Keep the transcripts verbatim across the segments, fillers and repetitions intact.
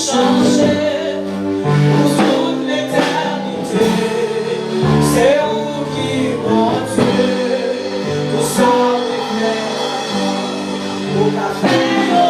Chanje pou tout letènite. Se ou ki Bondye. Tout sa w te fè, ou ka fè yo.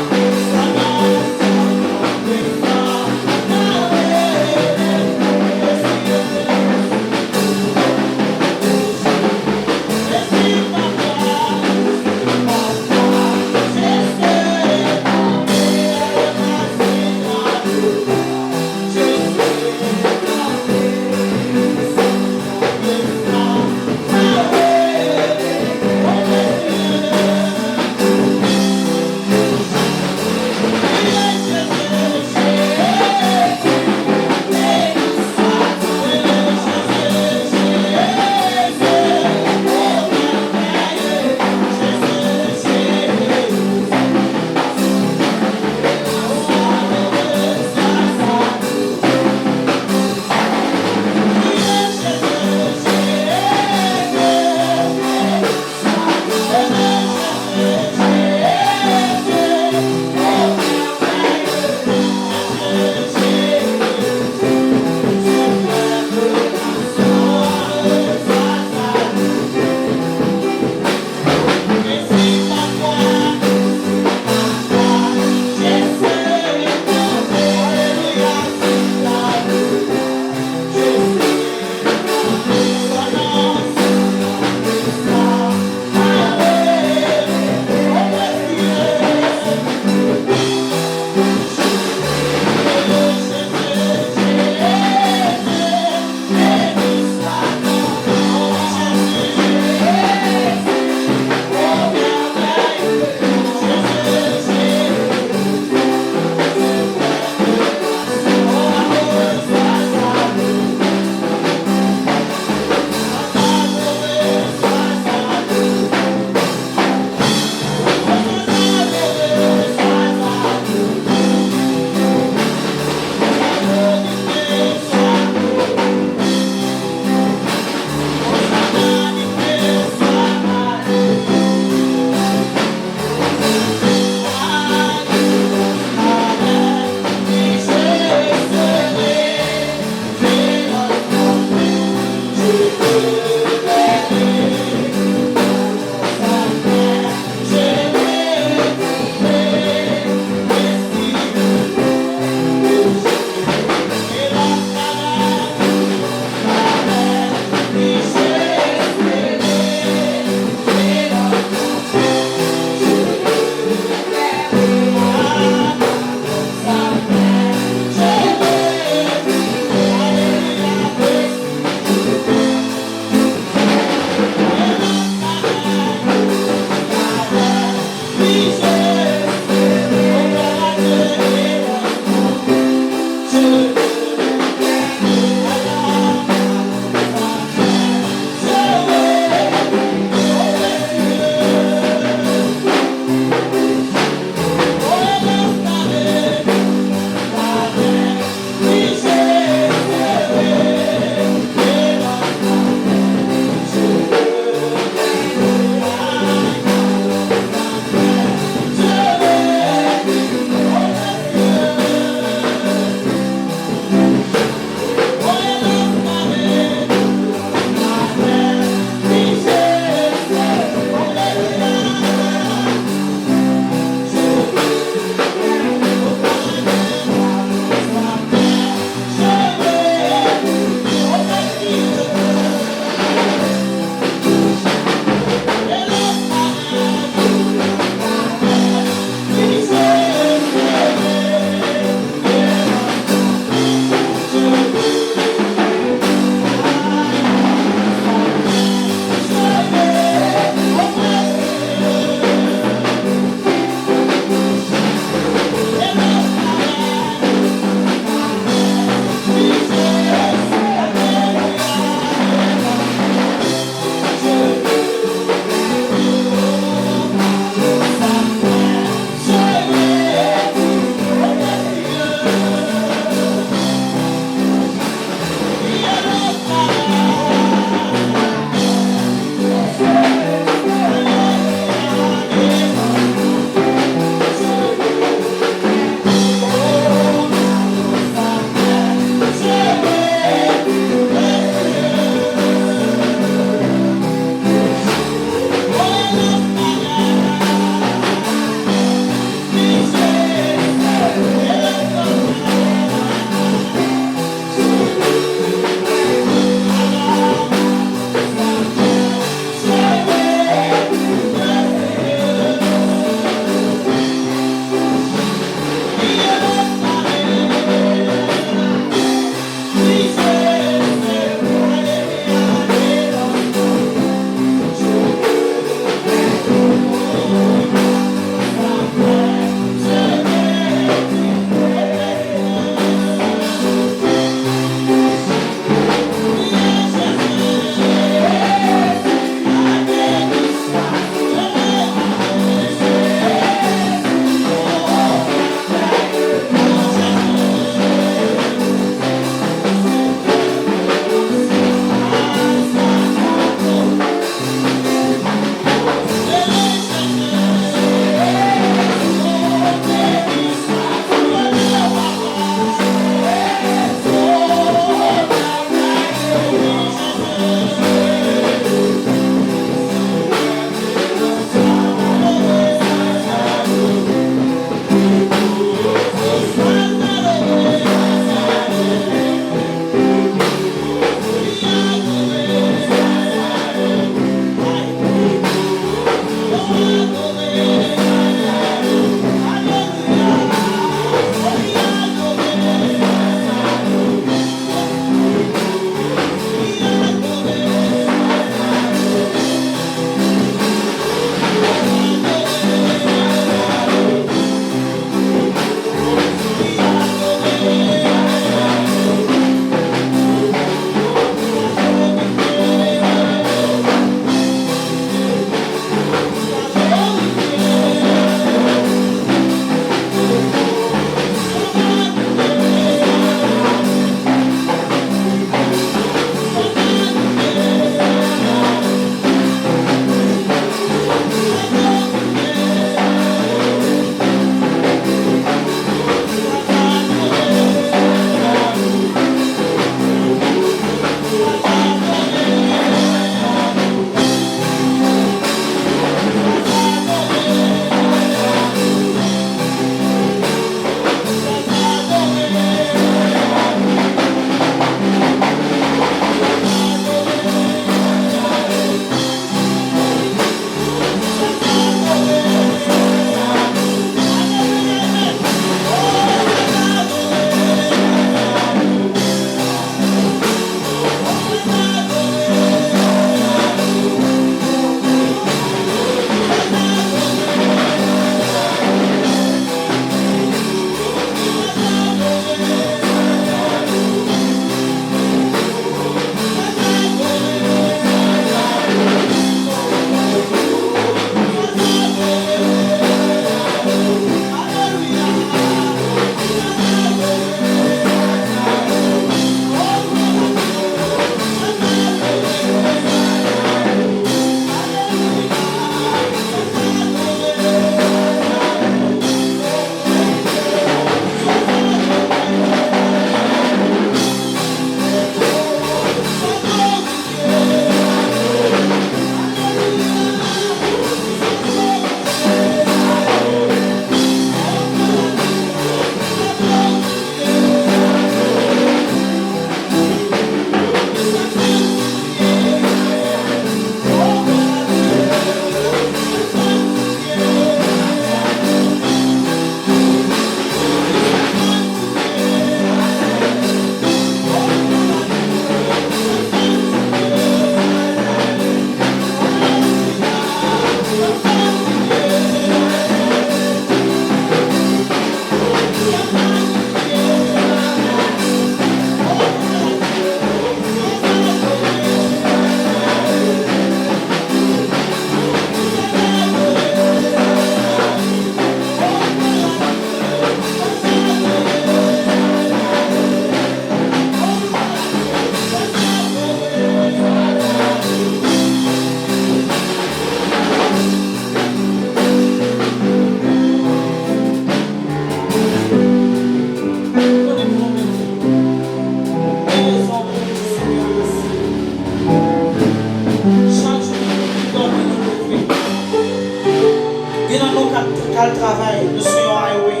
sou yon highway.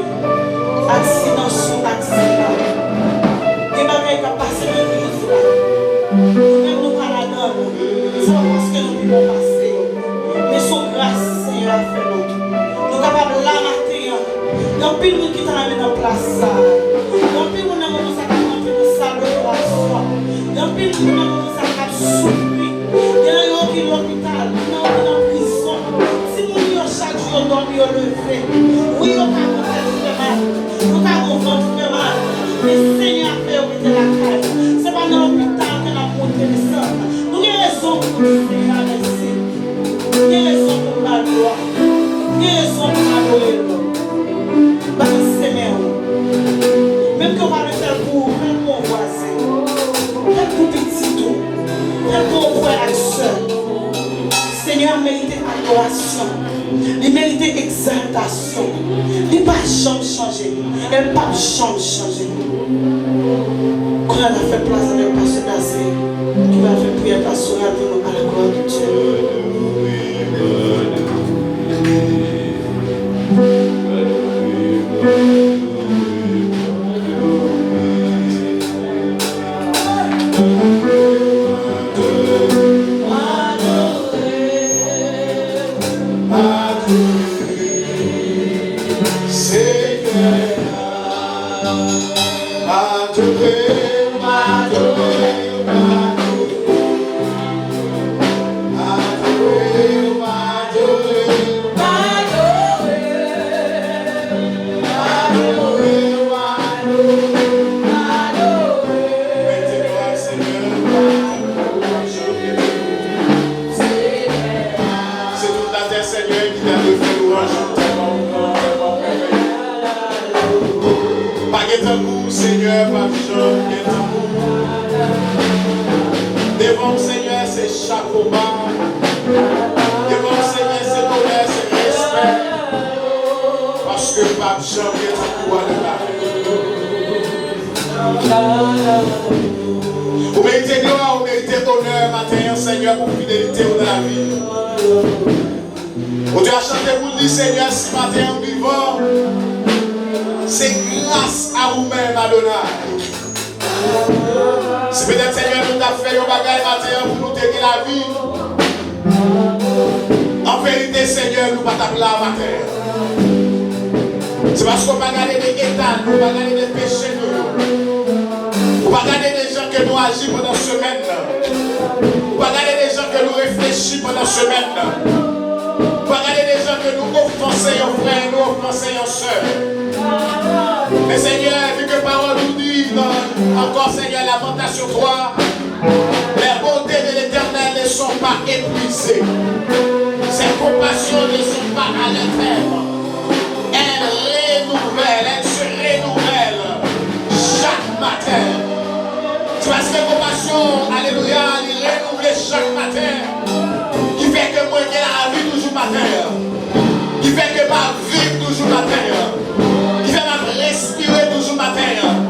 Aksidan sou aksidan. Gen bagay k ap pase nan vil la. Nou menm nou pa ladan l. Se pa paske nou pi bon pase yo. Men se yon gras Senyè a fè nou. Nou kapab la maten an. Gen anpil moun ki ta renmen nan plas sa a. Gen anpil moun nan moman sa k ap rantre nan sal de operasyon. Gen anpil moun nan moman sa k ap soufri. Gen nan yo ki lopital, gen nan yo ki nan prizon. Timoun yo chak jou yo dòmi, yo leve. Wi, yo ka gen tèt fè mal, yo ka gen vant fè mal. Men Senyè a fè yo rete lakay. Se pa nan lopital ke n ap monte desann. Nou gen rezon pou nou di Senyè a mèsi. Gen rezon pou n ba l glwa. Gen rezon pou n adore l. Balanse men w. Menm ke w pa gen fè l pou ou, fè l pou yon vwazen. Fè l pou pitit ou. Fè l pou yon frè ak sè. Senyè a merite adorasyon. Li merite egzaltasyon. Li pa janm chanje. E l p ap janm chanje. Kounye a n ap fè plas avèk pastè Dazé, ki va fè priyè pastoral pou nou, à la gloire de Dieu. Senyè, m adore w, m adore w, m adore w. Se tout latè, Senyè, ki ta dwe fè lwanj ou, tèlman ou gran, tèlman ou mèvèye. Pa gen tankou w, Senyè, p ap janm gen tankou w. Devan w, Senyè, se chapo ba. Devan w, Senyè, se onè, se respè. Paske p ap janm gen tankou w, Adonay. Ou merite glwa, ou merite onè maten an, Senyè, pou fidelite w nan lavi. Bondye a chante pou l di, Senyè, si maten an m vivan, se gras a ou menm, Adonay. Si petèt, Senyè, nou t ap fè yon bagay maten an pou nou te gen lavi, an verite, Senyè, nou pa t ap la maten an. Se paske w pa gade de eta nou, w pa gade de peche nou yo. Ou pa gade de jan ke nou aji pandan semèn nan. Ou pa gade de jan ke nou reflechi pandan semèn nan. Ou pa gade de jan ke nou ofanse yon frè, nou ofanse yon sè. Men Senyè, vi ke pawòl ou di nan, ankò, Senyè, Lamantasyon twa, les bontés de l'Éternel ne sont pas épuisées. Ses compassions ne sont pas à l'éternel. Elle renouvelle, elle se renouvelle chaque matin. Se paske konpasyon, alelouya, li renouvle chak maten, ki fè ke mwen gen lavi toujou maten an, ki fè ke m ap viv toujou maten an, ki fè m ap respire toujou maten an,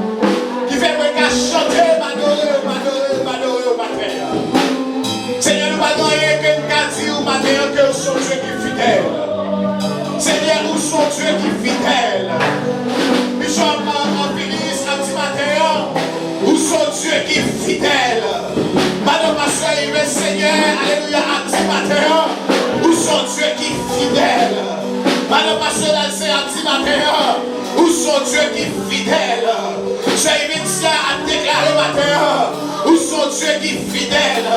ki fè mwen ka chante, m adore w, m adore w, m adore w maten an. Senyè, nou pa gen anyen ke n ka di w maten an ke w se yon Dye ki fidèl. Senyè, ou se yon Dye ki fidèl. Bishop, an, an Filis ap di maten an, ou se yon Dye ki fidèl. Madan pastè Ives, Senyè, alelouya, ap di maten an, ou se yon Dye ki fidèl. Madan pastè Dalsen ap di maten an, ou se yon Dye ki fidèl. Sè Ivensia ap deklare maten an, ou se yon Dye ki fidèl.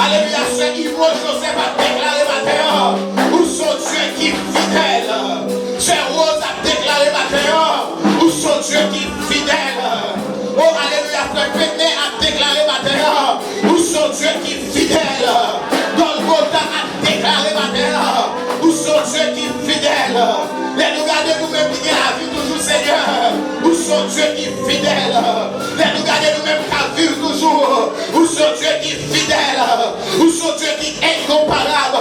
Alelouya, sè Ivo Joseph ap deklare maten an, ou se yon Dye ki fidèl. Sè Rose ap deklare maten an, ou se yon Dye ki fidèl. O, alelouya, frè Fedner ap deklare maten an, ou se yon Dye ki fidèl. Golgotha ap deklare maten an, ou se yon Dye ki fidèl. Lè nou gade nou menm ki gen lavi toujou, Senyè, ou se yon Dye ki fidèl. Lè nou gade nou menm k ap viv toujou, ou se yon Dye ki fidèl. Ou se yon Dye ki enkonparab.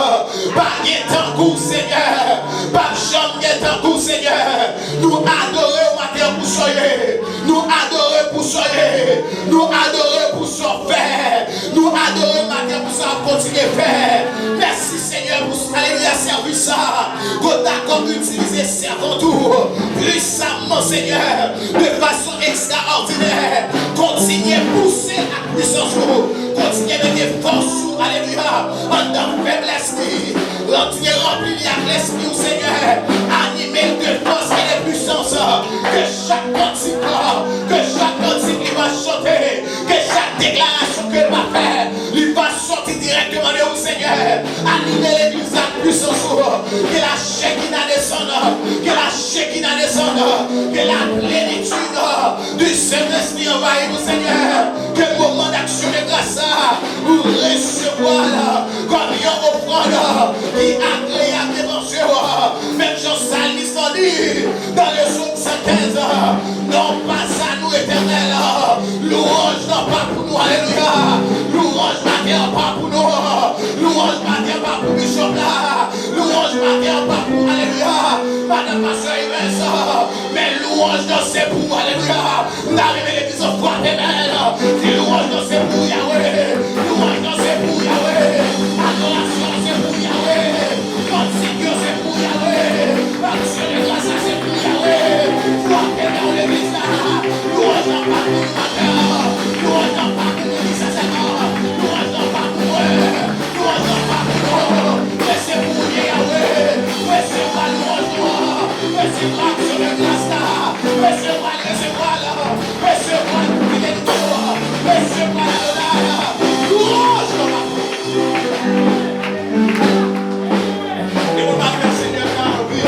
Pa gen tankou w, Senyè. P ap janm gen tankou w, Senyè. Nou adore w maten an pou sa w ye. Nou adore w pou sa w ye. Nou adore w pou sa w fè. Nou adore w maten pou sa w ap kontinye fè. Mèsi, Senyè, pou, alelouya, sèvis sa. Ke w dakò itilize sèvant ou puisamman, Senyè, de fason ekstraòdinè. Kontinye pouse ak pwisans ou. Kontinye mete fòs ou, alelouya, anndan feblès li. Kontinye ranpli li ak Lespri ou, Senyè. Anime l de fòs e de pwisans. Ke chak kantik, ke chak kantik li va chante, ke chak deklarasyon ke l va fè, li va sòti dirèkteman de ou, Senyè. Anime legliz la ak pwisans ou. Ke la Shekinah desann, ke la Shekinah desann, ke la plenitid du Saint-Esprit anvayi nou, Senyè. Ke moman d'aksyon de gras sa, ou resevwa l kòm yon ofrann ki agreyab devan je w. Menm jan salmis lan di, dans le psaume cent quinze, non pas à nous, Éternel, louanj nan pa pou nou, alelouya. Louanj maten an pa pou nou, louanj maten an pa pou bishop la, louanj maten an pa pou, alelouya, madan pastè Evens, men louanj nan se pou ou, alelouya. M ta renmen legliz lan frape men l, di louanj nan se pou ou, Yahweh, louanj nan se pou ou, Yahweh, adorasyon an se pou ou, Yahweh. Kantik yo se pou Yahweh. Aksyon de gras la se pou Yahweh. Frape men w legliz la. Louanj nan pa pou nou maten an. Louanj nan pa pou legliz la sèlman. Louanj nan pa pou mwen. Louanj nan pa pou nou. Men se pou ou Yahweh. Resevwa louanj nou an. Resevwa aksyon de gras la. Resevwa l, resevwa l. Resevwa l pou fidelite w. Resevwa l Adonai. Louanj nan pa pou Gen moun maten Senyè ta anvi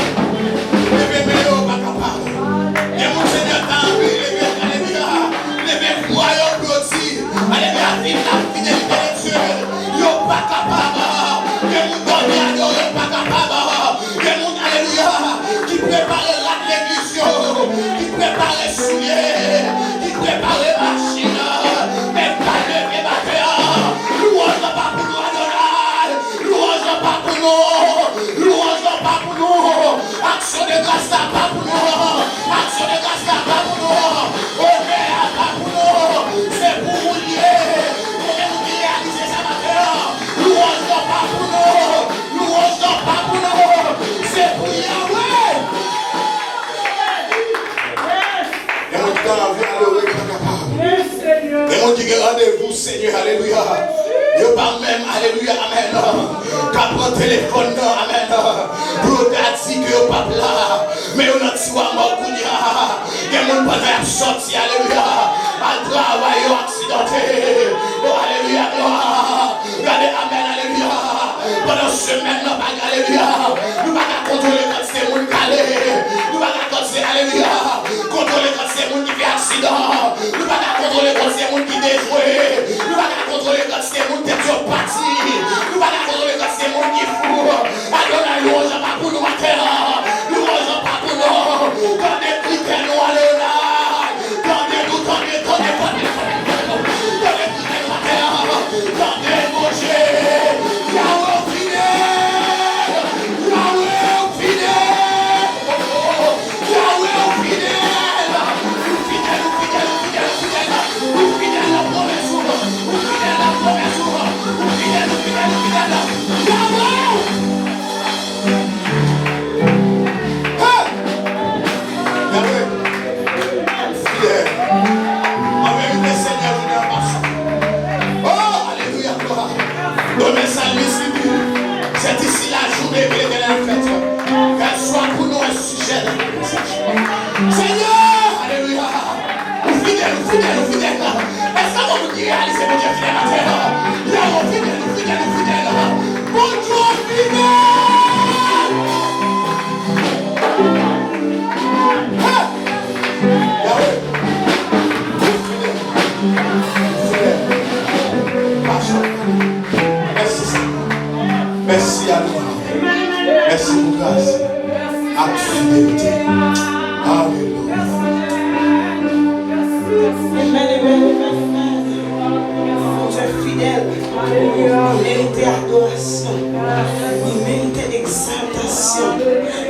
leve men yo pa kapab. Gen moun Senyè ta anvi leve, alelouya, leve vwa yo pou yo di, alelouya, viv la fidelite de Dye. Yo pa kapab. Gen moun dòmi adore yo pa kapab. Gen moun, alelouya, ki prepare rad legliz yo, ki prepare soulye, ki prepare machin, men pa leve maten an. Louanj nan pa pou nou, Adonai. Louanj nan pa pou nou. Louanj nan pa pou nou. Aksyon de gras la pa pou nou. Aksyon de gras la pa pou nou. Onè a pa pou nou. Se pou ou l ye. Kote moun ki reyalize sa maten an? Louanj nan pa pou nou. Louanj nan pa pou nou. Se pou Yahweh. Gen moun ki ta anvi adore, yo pa kapab. Gen moun ki gen randevou, Senyè, alelouya. Yo pa menm, alelouya, amèn, ka pran telefòn nan, amèn, pou yo ta di ke yo p ap la. Men yo nan tiwa mò kounye a. Gen moun pandan y ap sòti, alelouya, al travay, yo aksidante. O, alelouya, glwa. Gade, amèn, alelouya. Pandan semèn nan, pa, alelouya, nou pa ka kontwole kantite moun k ale. Nou pa ka kantite, alelouya, kontwole kantite moun ki fè aksidan. Nou pa ka kontwole kantite moun ki dejwe. Nou pa ka kontwole kantite moun tèt yo pati. Nou pa ka kontwole kantite moun ki fou. Adonay, louanj lan pa pou nou maten an. Louanj lan pa pou nou. Tande kritè nou, Adonay. Tande nou, tande, tande, tande, tande, tande, tande kritè nou maten an. Tande, Bondye. Yahweh, ou fidèl. Yahweh, ou fidèl. Yahweh, ou fidèl. Ou fidèl, ou fidèl, ou fidèl, ou fidèl. Ou fidèl nan pwomès ou. Ou fidèl nan pwomès ou. Ou fidèl, ou fidèl, ou fidèl. Yahweh! Hey! Yahweh! Fidèl. An verite, Senyè, jounen an pa sou. Oh, alelouya, glwa. Demen salmis li di, c'est ici la journée que l'Éternel a faite. Qu'elle soit pour nous un sujet de conversation. Senyè, alelouya. Ou fidèl, ou fidèl, ou fidèl. Èske gen moun ki reyalize Bondye fidèl maten an? Yahweh, ou fidèl, ou fidèl, ou fidèl. Bondye fidèl! Hey! Yahweh, ou fidèl. Ou fidèl. Mèsi, Senyè. Mèsi, Adonai. Mèsi pou gras ak fidelite. Alelouya. Amen, amen, amen, amen. Bondye fidèl. Li merite adorasyon. Li merite egzaltasyon.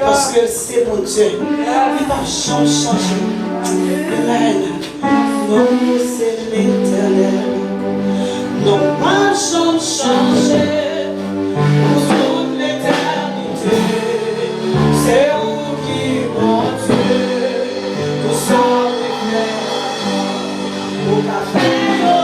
Paske l se Bondye. Li p ap janm chanje. Amen. Ou se Letènèl, non pa janm chanje. Pou tout letènite, se ou ki Bondye. Tout sa ou te fè, ou ka fè yo.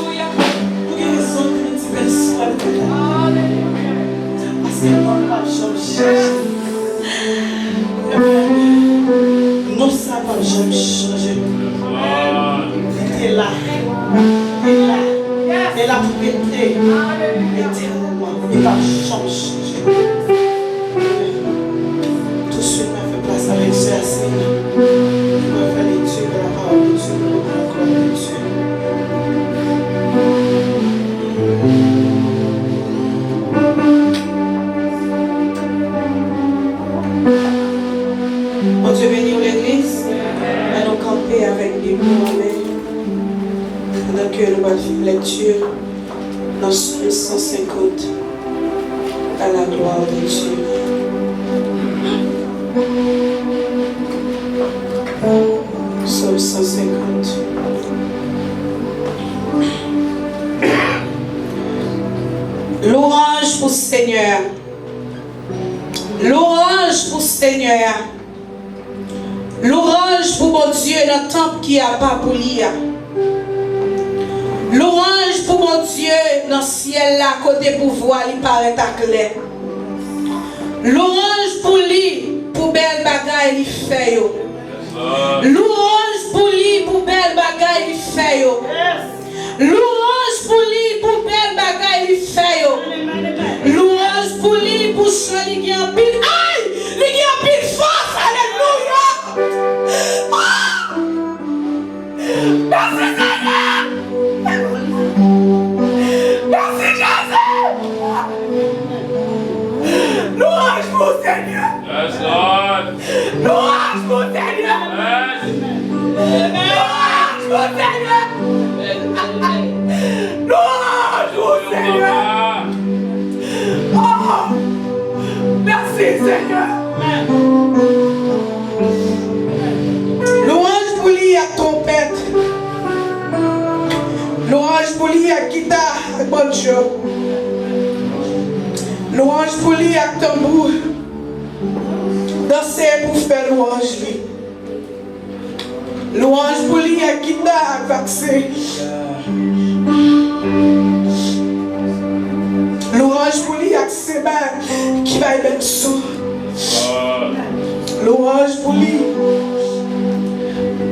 Ou gen rezon pou nou di bèl istwa Letènèl. Paske non l p ap janm chanje. Non sa p ap janm chanje. Li te la. Li la. E l ap rete etènèlman. Li p ap janm chanje. Touswit, n ap fè plas avèk sè Asina, ki pral fè lekti de la parole de Dieu, de la parole de Dieu. Bondye beni w, legliz. Ann nou kanpe avèk Bib nou an men, pandan ke nou pral fè lekti nan Sòm san senkant. À la gloire de Dieu. Sòm san senkant. Lwanj pou Senyè a. Lwanj pou Senyè a. Lwanj pou Bondye nan tanp ki apa pou li a. Lwanj pou Bondye nan syèl la kote pouvwa li parèt aklè. Lwanj pou li pou bèl bagay li fè yo. Lwanj pou li pou bèl bagay li fè yo. Lwanj pou li pou bèl bagay li fè yo. Lwanj pou li pou jan li gen anpil, ay, li gen anpil fòs. Alelouya. Ah! Mèsi, Senyè. Mèsi, Louanj pou Senyè. Louanj pou Senyè. Oh, mèsi, Senyè. Louanj pou li ak twonpèt. Louanj pou li ak gita, ak banjo. Louanj pou li ak tanbou. Danse pou fè louanj li. Louanj pou li ak gita ak vaksen. Louanj pou li ak senbal ki bay benediksyon. Louanj pou li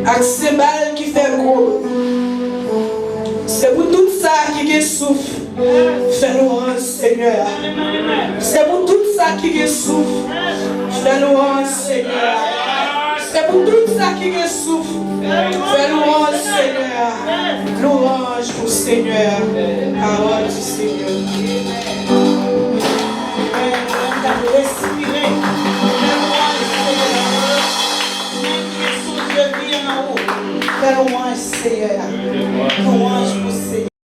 ak senbal ki fè gwo bri. Se pou tout sa ki gen souf fè louanj Senyè a. Se pou tout sa ki gen souf fè louanj Senyè a. Se pou tout sa ki gen souf fè louanj Senyè a. Louanj pou Senyè a. Pawòl di Senyè. Ou menm k ap respire, fè louanj Senyè a. Ou menm ki gen souf de vi an ou, fè louanj Senyè a. Louanj pou Senyè.